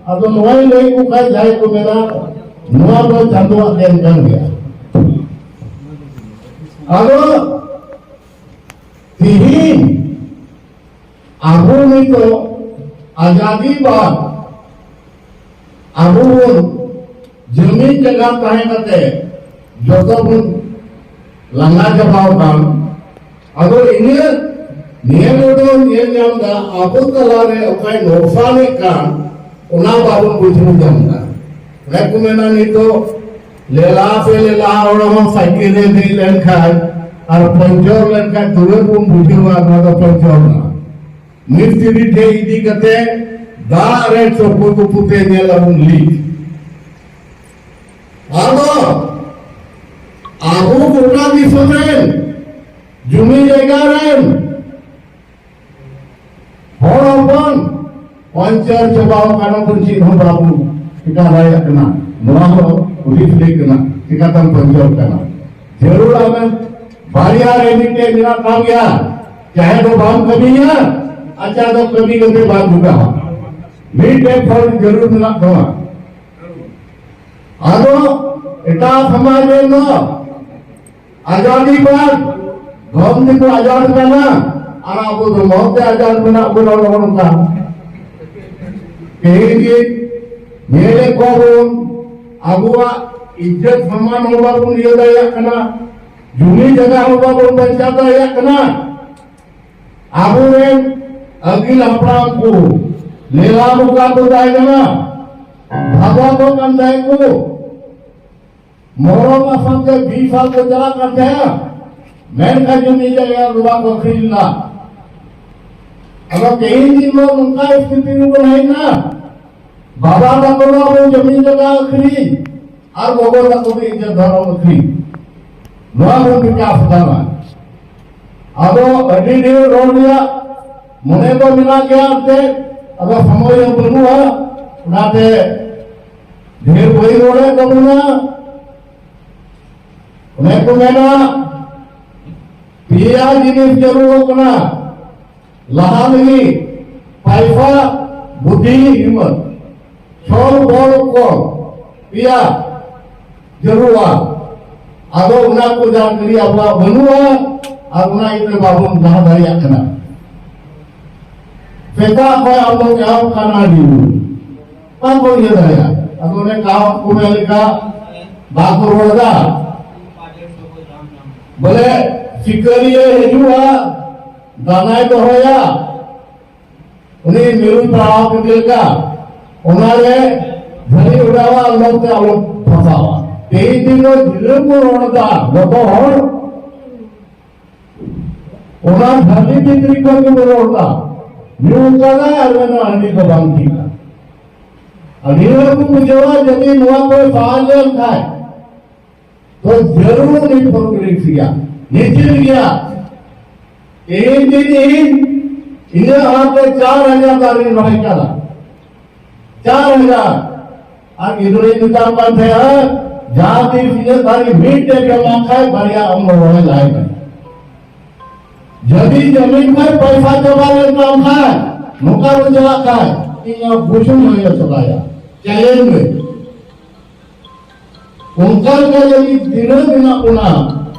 ᱟᱫᱚ ᱱᱚᱣᱟᱧ ᱞᱟᱹᱭ ᱟᱠᱚ ᱠᱷᱟᱡ ᱡᱟᱦᱟᱸᱭ ᱠᱚ ᱢᱮᱱᱟ, ᱱᱚᱣᱟ ᱫᱚ ᱪᱟᱸᱫᱳᱣᱟᱜ ᱮᱢ ᱠᱟᱱ ᱜᱮᱭᱟ᱾ ᱟᱫᱚ ᱛᱤᱦᱤᱧ ᱟᱵᱚ ᱱᱤᱛᱚᱜ ᱟᱡᱟᱫᱤ ᱵᱟᱫ ᱟᱵᱚ ᱵᱚᱱ ᱡᱚᱢᱤ ᱡᱟᱭᱜᱟ ᱛᱟᱦᱮᱸ ᱠᱟᱛᱮ ᱡᱚᱛᱚ ᱵᱚᱱ ᱞᱟᱸᱜᱟ ᱪᱟᱵᱟᱣ ᱟᱠᱟᱱ᱾ ᱟᱫᱚ ᱤᱱᱟᱹ ᱱᱤᱭᱟᱹ ᱨᱮᱫᱚ ᱧᱮᱞ ᱧᱟᱢ ᱮᱫᱟ, ᱟᱵᱚ ᱛᱟᱞᱟᱨᱮ ᱚᱠᱟᱭ ᱱᱚᱠᱥᱟᱱᱮᱫ ᱠᱟᱱ, ᱚᱱᱟ ᱵᱟᱵᱚᱱ ᱵᱩᱡᱷᱟᱹᱣ ᱧᱟᱢ ᱮᱫᱟ᱾ ᱚᱱᱮ ᱠᱚ ᱢᱮᱱᱟ, ᱱᱤᱛᱚᱜ ᱞᱮᱞᱟ ᱥᱮ ᱞᱮᱞᱟ ᱦᱚᱲ ᱦᱚᱸ ᱥᱟᱭᱠᱮᱞ ᱨᱮ ᱫᱮᱡ ᱞᱮᱱᱠᱷᱟᱱ ᱟᱨ ᱯᱚᱧᱪᱚᱨ ᱞᱮᱱᱠᱷᱟᱱ ᱛᱩᱨᱟᱹᱛ ᱵᱚᱱ ᱵᱩᱡᱷᱟᱹᱣᱟ ᱱᱚᱣᱟ ᱫᱚ ᱯᱚᱧᱪᱚᱨ ᱮᱱᱟ᱾ ᱢᱤᱥᱛᱨᱤ ᱴᱷᱮᱱ ᱤᱫᱤ ᱠᱟᱛᱮ ᱫᱟᱜ ᱨᱮ ᱪᱚᱯᱩ ᱪᱚᱯᱩ ᱛᱮ ᱧᱮᱞ ᱟᱵᱚᱱ ᱞᱤᱠ᱾ ᱟᱫᱚ ᱟᱵᱚ ᱜᱚᱴᱟ ᱫᱤᱥᱚᱢ ᱨᱮᱱ ᱡᱩᱢᱤ ᱡᱟᱭᱜᱟ ᱨᱮᱱ ᱦᱚᱲ ᱦᱚᱯᱚᱱ ᱯᱚᱧᱪᱟᱨ ᱪᱟᱵᱟᱣ ᱠᱟᱱᱟ ᱵᱚᱱ, ᱪᱮᱫ ᱦᱚᱸ ᱵᱟᱵᱚᱱ ᱪᱤᱠᱟ ᱫᱟᱲᱮᱭᱟᱜ ᱠᱟᱱᱟ᱾ ᱱᱚᱣᱟ ᱦᱚᱸ ᱦᱩᱫᱤᱥ ᱞᱮᱠ ᱠᱟᱱᱟ, ᱪᱤᱠᱟᱛᱮᱢ ᱯᱚᱧᱪᱟᱨ ᱠᱟᱱᱟ? ᱡᱟᱹᱨᱩᱲ ᱟᱢᱮᱢ ᱵᱟᱨᱭᱟ ᱨᱮ ᱢᱤᱫᱴᱮᱡ ᱢᱮᱱᱟᱜ ᱛᱟᱢ ᱜᱮᱭᱟ, ᱪᱟᱦᱮ ᱫᱚ ᱵᱟᱢ ᱠᱟᱹᱢᱤᱭᱟ, ᱟᱪᱪᱷᱟ ᱫᱚ ᱠᱟᱹᱢᱤ ᱠᱟᱛᱮ ᱵᱟᱢ ᱡᱩᱴᱟᱣᱟ᱾ ᱢᱤᱫᱴᱮᱡ ᱯᱷᱚᱞ ᱡᱟᱹᱨᱩᱲ ᱢᱮᱱᱟᱜ ᱛᱟᱢᱟ᱾ ᱟᱫᱚ ᱮᱴᱟᱜ ᱥᱚᱢᱟᱡᱽ ᱨᱮᱱ ᱫᱚ ᱟᱡᱟᱫᱤ ᱵᱟᱫ ᱫᱷᱚᱨᱢ ᱛᱮᱠᱚ ᱟᱡᱟᱫ ᱠᱟᱱᱟ, ᱟᱨ ᱟᱵᱚ ᱫᱚ ᱢᱚᱛ ᱛᱮ ᱟᱡᱟᱫ ᱢᱮᱱᱟᱜ ᱵᱚᱱᱟ᱾ ᱱᱚᱜᱼᱚ ᱱᱚᱝᱠᱟ ᱛᱮᱦᱮᱧ ᱜᱮ ᱧᱮᱞᱮᱫ ᱠᱚᱣᱟ ᱵᱚᱱ, ᱟᱵᱚᱣᱟᱜ ᱤᱡᱽᱡᱚᱛ ᱥᱚᱢᱢᱟᱱ ᱦᱚᱸ ᱵᱟᱵᱚᱱ ᱤᱭᱟᱹ ᱫᱟᱲᱮᱭᱟᱜ ᱠᱟᱱᱟ, ᱡᱩᱢᱤ ᱡᱟᱭᱜᱟ ᱦᱚᱸ ᱵᱟᱵᱚᱱ ᱵᱟᱧᱪᱟᱣ ᱫᱟᱲᱮᱭᱟᱜ ᱠᱟᱱᱟ᱾ ᱟᱵᱚᱨᱮᱱ ᱟᱹᱜᱤᱞ ᱦᱟᱯᱲᱟᱢ ᱠᱚ ᱞᱮᱞᱟ ᱵᱚᱠᱟ ᱠᱚ ᱛᱟᱦᱮᱸ ᱠᱟᱱᱟ, ᱵᱷᱟᱜᱚᱛ ᱠᱟᱱ ᱛᱟᱦᱮᱸ ᱠᱚ, ᱢᱚᱨᱚᱢ ᱟᱥᱟᱢ ᱛᱮ ᱵᱤᱥ ᱥᱟᱞ ᱠᱚ ᱪᱟᱞᱟᱜ ᱠᱟᱱ ᱛᱟᱦᱮᱸᱱᱟ, ᱢᱮᱱᱠᱷᱟᱱ ᱡᱩᱢᱤ ᱡᱟᱭᱜᱟ ᱫᱚ ᱵᱟᱠᱚ ᱟᱹᱠᱷᱨᱤᱧ ᱞᱮᱫᱟ᱾ ᱟᱫᱚ ᱛᱮᱦᱮᱧ ᱫᱤᱱ ᱫᱚ ᱱᱚᱝᱠᱟ ᱥᱛᱷᱤᱛᱤ ᱨᱮᱵᱚᱱ ᱦᱮᱡ ᱮᱱᱟ, ᱵᱟᱵᱟ ᱛᱟᱠᱚ ᱫᱚ ᱟᱵᱚ ᱡᱩᱢᱤ ᱡᱟᱭᱜᱟ ᱟᱹᱠᱷᱨᱤᱧ ᱟᱨ ᱜᱚᱜᱚ ᱛᱟᱠᱚ ᱫᱚ ᱤᱡᱽᱡᱚᱛ ᱫᱷᱚᱨᱚᱢ ᱟᱹᱠᱷᱨᱤᱧ, ᱱᱚᱣᱟ ᱵᱚᱱ ᱵᱤᱠᱟᱥ ᱟᱠᱟᱱᱟ᱾ ᱟᱫᱚ ᱟᱹᱰᱤ ᱰᱷᱮᱨ ᱨᱚᱲ ᱨᱮᱭᱟᱜ ᱢᱚᱱᱮ ᱫᱚ ᱢᱮᱱᱟᱜ ᱜᱮᱭᱟ ᱮᱱᱛᱮ, ᱟᱫᱚ ᱥᱚᱢᱚᱭ ᱦᱚᱸ ᱵᱟᱹᱱᱩᱜᱼᱟ, ᱚᱱᱟᱛᱮ ᱰᱷᱮᱨ ᱵᱟᱹᱧ ᱨᱚᱲᱮᱫ ᱛᱟᱵᱚᱱᱟ᱾ ᱚᱱᱮ ᱠᱚ ᱢᱮᱱᱟ, ᱯᱮᱭᱟ ᱡᱤᱱᱤᱥ ᱡᱟᱹᱨᱩᱲᱚᱜ ᱠᱟᱱᱟ ᱞᱟᱦᱟ ᱞᱟᱹᱜᱤᱫ: ᱯᱟᱭᱥᱟ, ᱵᱩᱫᱷᱤ, ᱦᱤᱢᱢᱚᱛ᱾ ᱪᱷᱚᱞ, ᱵᱚᱞ, ᱠᱚᱞ, ᱯᱮᱭᱟ ᱡᱟᱹᱨᱩᱲᱟ᱾ ᱟᱫᱚ ᱚᱱᱟ ᱠᱚ ᱡᱟᱱᱠᱟᱨᱤ ᱟᱵᱚᱣᱟᱜ ᱵᱟᱹᱱᱩᱜᱼᱟ, ᱟᱨ ᱚᱱᱟ ᱤᱭᱟᱹᱛᱮ ᱵᱟᱵᱚᱱ ᱞᱟᱦᱟ ᱫᱟᱲᱮᱭᱟᱜ ᱠᱟᱱᱟ᱾ ᱥᱮᱛᱟᱜ ᱠᱷᱚᱱ ᱟᱵᱚ ᱮᱦᱚᱵ ᱠᱟᱱᱟ ᱰᱤᱭᱩ᱾ ᱵᱟᱠᱚ ᱤᱭᱟᱹ ᱫᱟᱲᱮᱭᱟᱜᱼᱟ᱾ ᱟᱫᱚ ᱚᱱᱮ ᱠᱟᱦᱚᱸ ᱠᱚ ᱢᱮᱱ ᱞᱮᱠᱟ ᱵᱟᱠᱚ ᱨᱚᱲ ᱮᱫᱟ᱾ ᱵᱚᱞᱮ ᱥᱤᱠᱟᱹᱨᱤᱭᱟᱹ ᱦᱤᱡᱩᱜᱼᱟ, ᱫᱟᱱᱟᱭ ᱫᱚᱦᱚᱭᱟ, ᱩᱱᱤ ᱢᱤᱨᱩ ᱯᱟᱲᱟᱣ ᱠᱮᱫᱮ ᱞᱮᱠᱟ, ᱚᱱᱟᱨᱮ ᱡᱷᱟᱹᱞᱤ ᱚᱰᱟᱣᱟ, ᱟᱞᱚ ᱛᱮ ᱟᱞᱚ ᱯᱷᱟᱥᱟᱣᱟ᱾ ᱛᱮᱦᱮᱧ ᱫᱤᱱ ᱫᱚ ᱜᱤᱫᱽᱨᱟᱹ ᱠᱚ ᱨᱚᱲ ᱮᱫᱟ, ᱡᱚᱛᱚ ᱦᱚᱲ ᱚᱱᱟ ᱫᱷᱟᱹᱨᱛᱤ ᱵᱷᱤᱛᱨᱤ ᱠᱷᱚᱱ ᱜᱮᱵᱚᱱ ᱨᱚᱲ ᱮᱫᱟ᱾ ᱧᱩ ᱠᱟᱫᱟᱭ ᱟᱨ ᱢᱮᱱᱟ ᱦᱟᱺᱰᱤ ᱫᱚ ᱵᱟᱝ ᱴᱷᱤᱠᱟ᱾ ᱟᱨ ᱱᱤᱭᱟᱹ ᱵᱚᱱ ᱵᱩᱡᱷᱟᱹᱣᱟ, ᱡᱩᱫᱤ ᱱᱚᱣᱟ ᱠᱚᱭ ᱯᱟᱞᱚᱱ ᱞᱮᱱ ᱠᱷᱟᱱ, ᱛᱚ ᱡᱟᱹᱨᱩᱲ ᱩᱱᱤ ᱯᱷᱚᱨᱜᱨᱮᱥ ᱜᱮᱭᱟ, ᱱᱤᱡᱮᱨ ᱜᱮᱭᱟ᱾ ᱤᱧ ᱡᱩᱫᱤ ᱤᱧ ᱤᱧᱟᱹᱜ ᱦᱟᱛ ᱛᱮ ᱪᱟᱨ ᱦᱟᱡᱟᱨ ᱫᱟᱨᱮᱧ ᱨᱚᱦᱚᱭ ᱠᱟᱫᱟ, ᱪᱟᱨ ᱦᱟᱡᱟᱨ᱾ ᱟᱨ ᱜᱤᱫᱽᱨᱟᱹᱧ ᱢᱮᱛᱟᱢ ᱠᱟᱱ ᱛᱟᱦᱮᱸᱜᱼᱟ, ᱡᱟᱦᱟᱸ ᱛᱤᱥ ᱤᱧᱟᱹᱜ ᱫᱟᱨᱮ ᱢᱤᱫᱴᱮᱡ ᱜᱮ ᱢᱟᱜ ᱠᱷᱟᱡ, ᱵᱟᱨᱭᱟ ᱟᱢ ᱫᱚ ᱨᱚᱦᱚᱭ ᱞᱟᱭ ᱢᱮ᱾ ᱡᱩᱫᱤ ᱡᱟᱢᱤᱱ ᱠᱷᱚᱡ ᱯᱚᱭᱥᱟ ᱪᱟᱵᱟ ᱞᱮᱱ ᱛᱟᱢ ᱠᱷᱟᱡ, ᱱᱚᱝᱠᱟ ᱵᱚᱱ ᱪᱟᱞᱟᱜ ᱠᱷᱟᱡ, ᱤᱧ ᱱᱚᱣᱟ ᱵᱩᱥᱩᱵ ᱦᱚᱸ ᱪᱟᱵᱟᱭᱟ᱾ ᱪᱮᱞᱮᱧᱡᱽ ᱢᱮ᱾ ᱚᱱᱠᱟ ᱞᱮᱠᱟ ᱡᱩᱫᱤ ᱛᱤᱱᱟᱹᱜ ᱢᱮᱱᱟᱜ ᱵᱚᱱᱟ,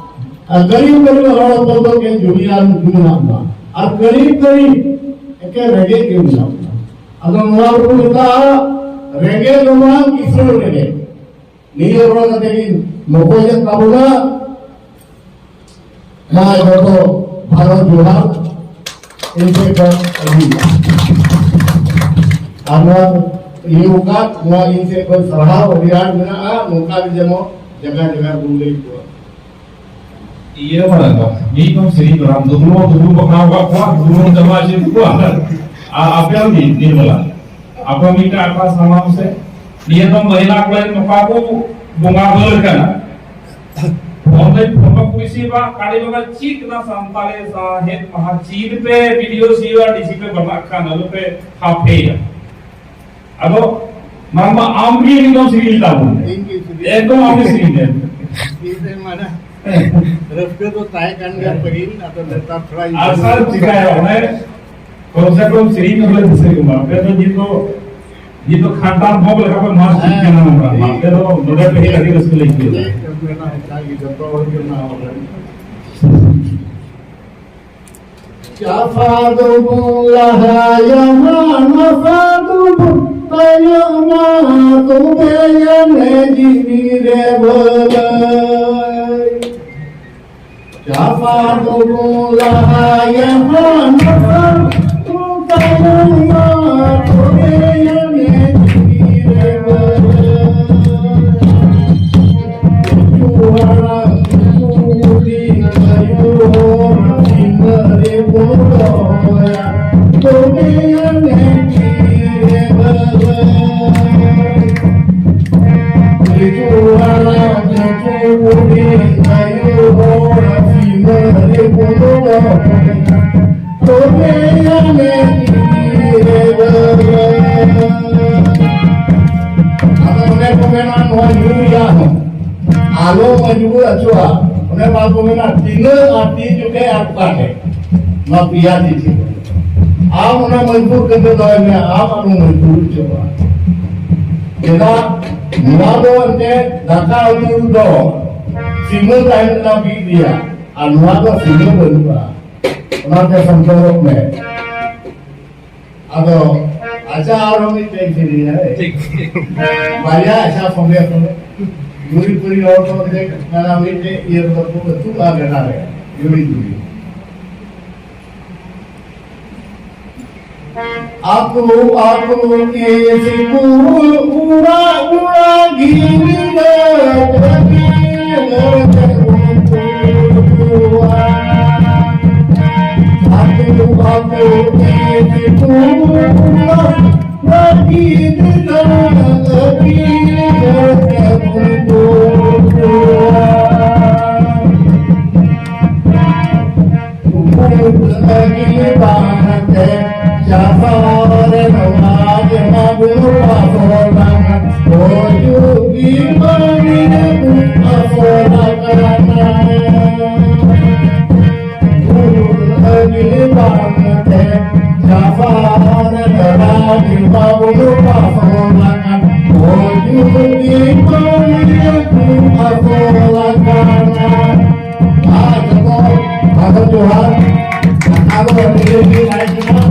ᱟᱨ ᱜᱟᱹᱨᱤᱵ ᱜᱟᱹᱨᱤᱵ ᱦᱚᱲ ᱦᱚᱯᱚᱱ ᱫᱚ ᱮᱠᱮᱱ ᱡᱩᱢᱤᱫᱟᱨ ᱢᱮᱱᱟᱜ ᱵᱚᱱᱟ, ᱟᱨ ᱜᱟᱹᱨᱤᱵ ᱜᱟᱹᱨᱤᱵ ᱮᱠᱮᱱ ᱨᱮᱸᱜᱮᱡ ᱜᱮ ᱢᱮᱱᱟᱜ ᱵᱚᱱᱟ᱾ ᱟᱫᱚ ᱱᱚᱣᱟ ᱫᱚᱠᱚ ᱢᱮᱛᱟᱜᱼᱟ ᱨᱮᱸᱜᱮᱡ ᱫᱚ ᱵᱟᱝ, ᱠᱤᱥᱟᱹᱬ ᱨᱮᱸᱜᱮᱡ᱾ ᱱᱤᱭᱟᱹ ᱨᱚᱲ ᱠᱟᱛᱮ ᱜᱤᱧ ᱢᱚᱠᱚᱧᱮᱫ ᱛᱟᱵᱚᱱᱟ᱾ ᱢᱟ ᱡᱚᱛᱚ ᱵᱷᱟᱨᱚᱛ ᱡᱚᱦᱟᱨ᱾ ᱤᱧ ᱴᱷᱮᱱ ᱠᱷᱚᱱ ᱟᱹᱰᱤ ᱟᱨ ᱱᱚᱣᱟ ᱤᱭᱟᱹ ᱚᱠᱟ, ᱱᱚᱣᱟ ᱤᱧ ᱴᱷᱮᱱ ᱠᱷᱚᱱ ᱥᱟᱨᱦᱟᱣ ᱟᱹᱰᱤ ᱟᱸᱴ ᱢᱮᱱᱟᱜᱼᱟ᱾ ᱱᱚᱝᱠᱟ ᱜᱮ ᱡᱮᱢᱚᱱ ᱡᱟᱭᱜᱟ ᱡᱟᱭᱜᱟ ᱵᱚᱱ ᱞᱟᱹᱭ ᱠᱚᱣᱟ᱾ ᱤᱭᱟᱹ ᱵᱟᱲᱟ ᱠᱚ, ᱢᱤᱫ ᱫᱚᱢ ᱥᱮᱨᱮᱧ ᱵᱟᱲᱟ, ᱫᱩᱫᱩ ᱦᱚᱸ ᱫᱩᱫᱩ ᱵᱟᱠᱷᱟᱣ ᱠᱟᱜ ᱠᱚᱣᱟ, ᱫᱩᱫᱩ ᱦᱚᱸ ᱪᱟᱵᱟ ᱦᱚᱪᱚ ᱠᱚᱣᱟ᱾ ᱟᱨ ᱟᱯᱮ ᱦᱚᱸ ᱢᱤᱫ ᱫᱤᱱ ᱵᱮᱞᱟ, ᱟᱯᱮ ᱢᱤᱫᱴᱟᱝ ᱟᱠᱷᱲᱟ ᱥᱟᱢᱟᱝ ᱥᱮ, ᱱᱤᱭᱟᱹ ᱫᱚᱢ ᱢᱟᱹᱦᱤᱞᱟ ᱠᱚᱨᱮ ᱱᱚᱝᱠᱟ ᱠᱚ ᱵᱚᱸᱜᱟ ᱵᱩᱨᱩ ᱠᱟᱱᱟ᱾ ᱯᱷᱳᱱ ᱨᱮ ᱯᱷᱳᱱ ᱠᱚ ᱠᱩᱥᱤ ᱵᱟ, ᱠᱟᱹᱲᱤ ᱵᱟᱵᱟ ᱪᱮᱫ ᱠᱟᱱᱟ ᱥᱟᱱᱛᱟᱲᱤ ᱥᱟᱶᱦᱮᱫ ᱢᱟᱦᱟ ᱪᱮᱫ ᱯᱮ ᱵᱤᱰᱤᱳ ᱥᱤ ᱟᱨ ᱰᱤ ᱥᱤ ᱯᱮ ᱵᱟᱯᱞᱟᱜ ᱠᱟᱱ, ᱟᱞᱚ ᱯᱮ ᱦᱟᱯᱮᱭᱟ᱾ ᱟᱫᱚ ᱢᱟᱨᱢᱟ ᱟᱢ ᱜᱮ ᱮᱠᱫᱚᱢ ᱥᱮᱨᱮᱧ ᱛᱟᱵᱚᱱ ᱢᱮ᱾ ᱤᱧ ᱜᱮ ᱥᱮᱨᱮᱧ᱾ ᱮᱠᱫᱚᱢ ᱟᱢ ᱜᱮ ᱥᱮᱨᱮᱧ ᱢᱮ᱾ ᱤᱧ ᱨᱮ ᱢᱟᱱᱮ ᱨᱟᱹᱥᱠᱟᱹ ᱫᱚ ᱛᱟᱦᱮᱸ ᱠᱟᱱ ᱜᱮᱭᱟ ᱯᱟᱹᱦᱤᱞ, ᱟᱫᱚ ᱱᱮᱛᱟᱨ ᱛᱷᱚᱲᱟ ᱤᱧ ᱟᱨ ᱥᱟᱨ ᱪᱤᱠᱟᱭᱟ, ᱚᱱᱮ ᱠᱚᱢ ᱥᱮ ᱠᱚᱢ ᱥᱮᱨᱮᱧ ᱫᱚ ᱵᱚᱞᱮ ᱫᱤᱥᱟᱹ ᱠᱚ ᱢᱟ᱾ ᱟᱯᱮ ᱫᱚ ᱡᱤᱛ ᱫᱚ, ᱡᱤᱛ ᱫᱚ ᱠᱷᱟᱱᱴᱟᱲ ᱵᱚᱸᱜ ᱞᱮᱠᱟ ᱯᱮ ᱢᱟᱥ ᱦᱮᱸ᱾ ᱠᱟᱱᱟ ᱱᱚᱝᱠᱟ᱾ ᱴᱷᱤᱠ᱾ ᱟᱯᱮ ᱫᱚ ᱱᱚᱰᱮ ᱯᱮ ᱦᱮᱡ ᱟᱹᱰᱤ ᱨᱟᱹᱥᱠᱟᱹ ᱞᱮ ᱟᱹᱭᱠᱟᱹᱣ ᱮᱫᱟ᱾ ᱴᱷᱤᱠ, ᱚᱱᱠᱟ ᱜᱮ ᱡᱚᱛᱚ ᱦᱚᱲ ᱜᱮ ᱚᱱᱟ ᱦᱚᱲ ᱨᱮᱱ᱾ ᱪᱟᱯᱟ ᱫᱚᱵᱚᱱ ᱞᱟᱦᱟᱭᱟ, ᱱᱟᱯᱟ ᱫᱚᱵᱚᱱ ᱛᱟᱭᱚᱢᱟ, ᱛᱚᱵᱮ ᱟᱹᱱᱤᱡ ᱡᱤᱣᱤ ᱨᱮ ᱵᱷᱟᱹᱞᱟᱹᱭ᱾ ᱪᱟᱯᱟ ᱫᱚᱵᱚᱱ ᱞᱟᱦᱟᱭᱟ, ᱱᱟᱯᱟ ᱫᱚᱵᱚᱱ ᱛᱟᱭᱚᱢᱟ, ᱛᱚᱵᱮ ᱟᱹᱱᱤᱡ ᱡᱤᱣᱤ ᱨᱮ ᱵᱷᱟᱹᱞᱟᱹᱭ᱾ ᱟᱫᱚ ᱚᱱᱮ ᱠᱚ ᱢᱮᱱᱟ, ᱱᱚᱣᱟ ᱧᱩ ᱨᱮᱭᱟᱜ ᱦᱚᱸ ᱟᱞᱚ ᱢᱚᱡᱽᱵᱩᱨ ᱦᱚᱪᱚᱜᱼᱟ᱾ ᱚᱱᱮ ᱵᱟᱝ ᱠᱚ ᱢᱮᱱᱟ, ᱛᱤᱱᱟᱹᱜ ᱟᱨ ᱛᱤᱱ ᱡᱚᱠᱷᱮᱡ ᱟᱨ ᱚᱠᱟ ᱴᱷᱮᱡ ᱱᱚᱣᱟ ᱯᱮᱭᱟ ᱪᱤᱴᱷᱤ᱾ ᱟᱢ ᱚᱱᱟ ᱢᱚᱡᱽᱵᱩᱨ ᱠᱟᱛᱮ ᱫᱚᱦᱚᱭ ᱢᱮ, ᱟᱢ ᱟᱞᱚᱢ ᱢᱚᱡᱽᱵᱩᱨ ᱦᱚᱪᱚᱜᱼᱟ᱾ ᱪᱮᱫᱟᱜ? ᱱᱚᱣᱟ ᱫᱚ ᱮᱱᱛᱮ ᱫᱟᱠᱟ ᱩᱛᱩ ᱫᱚ ᱥᱤᱢᱟᱹ ᱛᱟᱦᱮᱱ ᱠᱟᱱᱟ ᱵᱤᱫ ᱨᱮᱭᱟᱜ, ᱟᱨ ᱱᱚᱣᱟ ᱫᱚ ᱥᱤᱢᱟᱹ ᱵᱟᱹᱱᱩᱜᱼᱟ᱾ ᱚᱱᱟᱛᱮ ᱥᱚᱱᱛᱚᱨᱚᱜ ᱢᱮ᱾ ᱟᱫᱚ ᱟᱪᱪᱷᱟ, ᱟᱨᱦᱚᱸ ᱢᱤᱫᱴᱮᱱ ᱥᱮᱨᱮᱧᱟ, ᱦᱮᱸ᱾ ᱴᱷᱤᱠ, ᱴᱷᱤᱠ᱾ ᱵᱟᱨᱭᱟ ᱟᱪᱪᱷᱟ ᱥᱚᱸᱜᱮ ᱥᱚᱸᱜᱮ᱾ ᱜᱩᱨᱤ ᱯᱩᱨᱤ ᱦᱚᱲ ᱠᱚ ᱚᱸᱰᱮ ᱚᱱᱟ ᱢᱤᱫᱴᱮᱡ ᱤᱭᱟᱹ ᱨᱮᱫᱚ ᱠᱚ ᱟᱹᱛᱩᱜᱼᱟ, ᱜᱟᱰᱟ ᱨᱮ ᱡᱩᱲᱤ ᱡᱩᱲᱤ᱾ ᱟᱹᱛᱩ ᱟᱹᱛᱩ ᱤᱥᱠᱩᱞ ᱚᱲᱟᱜ ᱚᱲᱟᱜ ᱜᱤᱫᱽᱨᱟᱹ ᱠᱟᱹᱴᱤᱡ ᱟᱹᱛᱩ ᱟᱹᱛᱩ ᱤᱥᱠᱩᱞ ᱚᱲᱟᱜ ᱜᱤᱫᱽᱨᱟᱹ ᱠᱟᱹᱴᱤᱡ ᱟᱨ ᱡᱚᱛᱚ ᱟᱫᱚ ᱡᱚᱦᱟᱨ, ᱟᱫᱚ ᱟᱹᱰᱤ ᱰᱷᱮᱨ ᱜᱮ ᱛᱟᱦᱮᱸ ᱠᱟᱱᱟ᱾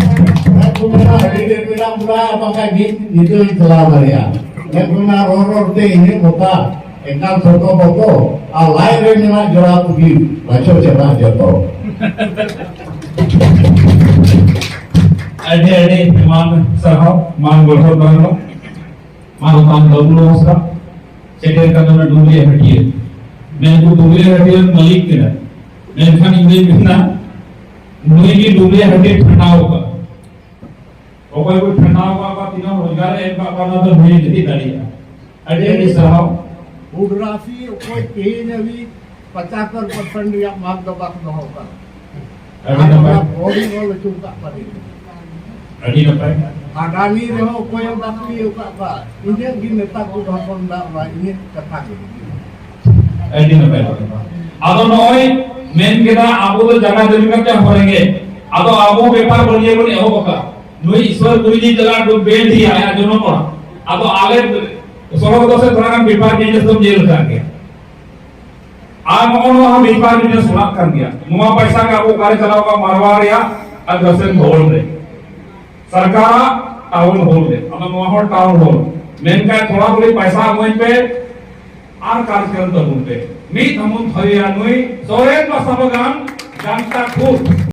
ᱚᱱᱟ ᱠᱚ ᱢᱮᱱᱟ, ᱟᱹᱰᱤ ᱰᱷᱮᱨ ᱢᱮᱱᱟᱜ ᱵᱚᱱᱟ, ᱵᱟᱝᱠᱷᱟᱱ ᱢᱤᱫ ᱧᱤᱫᱟᱹ ᱞᱤᱧ ᱪᱟᱞᱟᱣ ᱫᱟᱲᱮᱭᱟᱜᱼᱟ᱾ ᱚᱱᱟ ᱠᱚ ᱢᱮᱱᱟ, ᱨᱚᱲ ᱨᱚᱲ ᱛᱮ ᱤᱧᱟᱹᱜ ᱢᱚᱛᱟ ᱮᱠᱟᱞ ᱥᱚᱛᱚ ᱵᱚᱛᱚ ᱟᱨ ᱞᱟᱡ ᱨᱮ ᱢᱮᱱᱟᱜ ᱡᱚᱲᱟ ᱯᱩᱛᱷᱤ ᱵᱟᱪᱷᱚ ᱪᱟᱵᱟ ᱡᱚᱛᱚ᱾ ᱟᱹᱰᱤ ᱟᱹᱰᱤ ᱮᱢᱟᱱ ᱥᱟᱨᱦᱟᱣ, ᱢᱟᱱ ᱜᱚᱲᱦᱚᱱ ᱫᱚ᱾ ᱢᱟᱱᱚᱛᱟᱱ ᱵᱟᱹᱵᱩᱞ ᱦᱟᱸᱥᱫᱟ ᱥᱮᱴᱮᱨ ᱠᱟᱱ ᱚᱱᱟ ᱰᱩᱝᱨᱤ ᱦᱟᱹᱴᱤᱭᱟᱹ᱾ ᱢᱮᱱᱠᱩ ᱰᱩᱝᱨᱤ ᱦᱟᱹᱴᱤᱭᱟᱹ ᱨᱮᱱ ᱢᱟᱹᱞᱤᱠ ᱠᱟᱱᱟ᱾ ᱢᱮᱱᱠᱷᱟᱱ ᱤᱧ ᱫᱩᱧ ᱢᱮᱱᱟ, ᱱᱩᱭ ᱜᱮ ᱰᱩᱝᱨᱤ ᱦᱟᱹᱴᱤᱭᱟᱹ ᱴᱷᱟᱸᱰᱟᱣ ᱟᱠᱟᱫ᱾ ᱚᱠᱚᱭ ᱠᱚ ᱴᱷᱟᱸᱰᱟᱣ ᱟᱠᱟᱫ ᱠᱚᱣᱟ, ᱛᱤᱱᱟᱹᱜ ᱨᱳᱡᱽᱜᱟᱨ ᱮ ᱮᱢ ᱟᱠᱟᱫ ᱠᱚᱣᱟ, ᱚᱱᱟ ᱫᱚ ᱱᱩᱭ ᱜᱮ ᱞᱟᱹᱭ ᱫᱟᱲᱮᱭᱟᱜᱼᱟ᱾ ᱟᱹᱰᱤ ᱟᱹᱰᱤ ᱥᱟᱨᱦᱟᱣ᱾ ᱦᱩᱰ ᱨᱟᱥᱤ ᱚᱠᱚᱭ ᱛᱮᱦᱮᱧ ᱦᱟᱹᱵᱤᱡ ᱯᱚᱸᱪᱟᱛᱛᱳᱨ ᱯᱟᱨᱥᱮᱱᱴ ᱨᱮᱭᱟᱜ ᱢᱟᱜᱽ ᱫᱚ ᱵᱟᱠᱚ ᱫᱚᱦᱚ ᱠᱟᱜ᱾ ᱟᱹᱰᱤ ᱟᱨ ᱱᱟᱯᱟᱭ᱾ ᱚᱱᱟ ᱵᱚᱱ ᱚᱞ ᱦᱚᱪᱚ ᱠᱟᱜ ᱯᱟᱹᱨᱤ᱾ ᱟᱹᱰᱤ ᱱᱟᱯᱟᱭ᱾ ᱟᱰᱟᱱᱤ ᱨᱮᱦᱚᱸ ᱚᱠᱚᱭ ᱦᱚᱸ ᱵᱟᱠᱚ ᱤᱭᱟᱹ ᱠᱟᱜ ᱠᱚᱣᱟ᱾ ᱤᱧᱟᱹᱜ ᱜᱮ ᱱᱮᱛᱟ ᱠᱚ ᱫᱷᱟᱯᱚᱱ ᱫᱟ, ᱚᱱᱟ ᱤᱧᱟᱹᱜ ᱠᱟᱛᱷᱟ ᱜᱮ᱾ ᱟᱹᱰᱤ ᱱᱟᱯᱟᱭ᱾ ᱟᱫᱚ ᱱᱚᱜᱼᱚᱭ ᱢᱮᱱ ᱠᱮᱫᱟ, ᱟᱵᱚ ᱫᱚ ᱡᱟᱭᱜᱟ ᱡᱚᱢᱤ ᱠᱟᱛᱮ ᱦᱚᱲ ᱨᱮᱸᱜᱮᱡ᱾ ᱟᱫᱚ ᱟᱵᱚ ᱵᱮᱯᱟᱨ ᱵᱟᱹᱱᱤᱡ ᱵᱚᱱ ᱮᱦᱚᱵ ᱟᱠᱟᱫ᱾ ᱱᱩᱭ ᱤᱥᱣᱚᱨ ᱜᱩᱨᱩ ᱡᱤ ᱪᱟᱞᱟᱜ ᱫᱩ ᱵᱮᱱ ᱫᱤᱭᱟ ᱟᱭᱟᱜ ᱡᱚᱱᱚᱢ ᱚᱲᱟᱜ᱾ ᱟᱫᱚ ᱟᱞᱮ ᱥᱚᱦᱚᱨ ᱫᱚ ᱥᱮ ᱛᱷᱚᱲᱟ ᱜᱟᱱ ᱵᱮᱯᱟᱨ ᱵᱤᱡᱽᱱᱮᱥ ᱫᱚᱢ ᱧᱮᱞ ᱟᱠᱟᱫ ᱜᱮᱭᱟ᱾ ᱟᱨ ᱱᱚᱜᱼᱚ ᱱᱚᱣᱟ ᱦᱚᱸ ᱵᱮᱯᱟᱨ ᱵᱤᱡᱽᱱᱮᱥ ᱪᱟᱞᱟᱜ ᱠᱟᱱ ᱜᱮᱭᱟ᱾ ᱱᱚᱣᱟ ᱯᱚᱭᱥᱟ ᱜᱮ ᱟᱵᱚ ᱚᱠᱟᱨᱮ ᱪᱟᱞᱟᱣ ᱠᱚᱜᱼᱟ? ᱢᱟᱨᱣᱟ ᱨᱮᱭᱟᱜ ᱟᱨ ᱜᱟᱥᱮᱱ ᱵᱷᱚᱵᱚᱱ ᱨᱮ, ᱥᱚᱨᱠᱟᱨᱟᱜ ᱴᱟᱣᱩᱱ ᱦᱚᱞ ᱨᱮ᱾ ᱟᱫᱚ ᱱᱚᱣᱟ ᱦᱚᱸ ᱴᱟᱣᱩᱱ ᱦᱚᱞ, ᱢᱮᱱᱠᱷᱟᱱ ᱛᱷᱚᱲᱟ ᱛᱷᱚᱲᱤ ᱯᱚᱭᱥᱟ ᱮᱢᱟᱹᱧ ᱯᱮ ᱟᱨ ᱠᱟᱨᱡᱚᱠᱨᱚᱢ ᱛᱟᱵᱚᱱ ᱯᱮ᱾ ᱢᱤᱫ ᱦᱚᱢᱚᱱ ᱛᱷᱚᱭᱟ ᱱᱩᱭ ᱥᱚᱨᱮᱱ ᱵᱟᱥᱟ ᱵᱟᱜᱟᱱ ᱡᱟᱱᱛᱟ ᱠᱷᱩᱫ᱾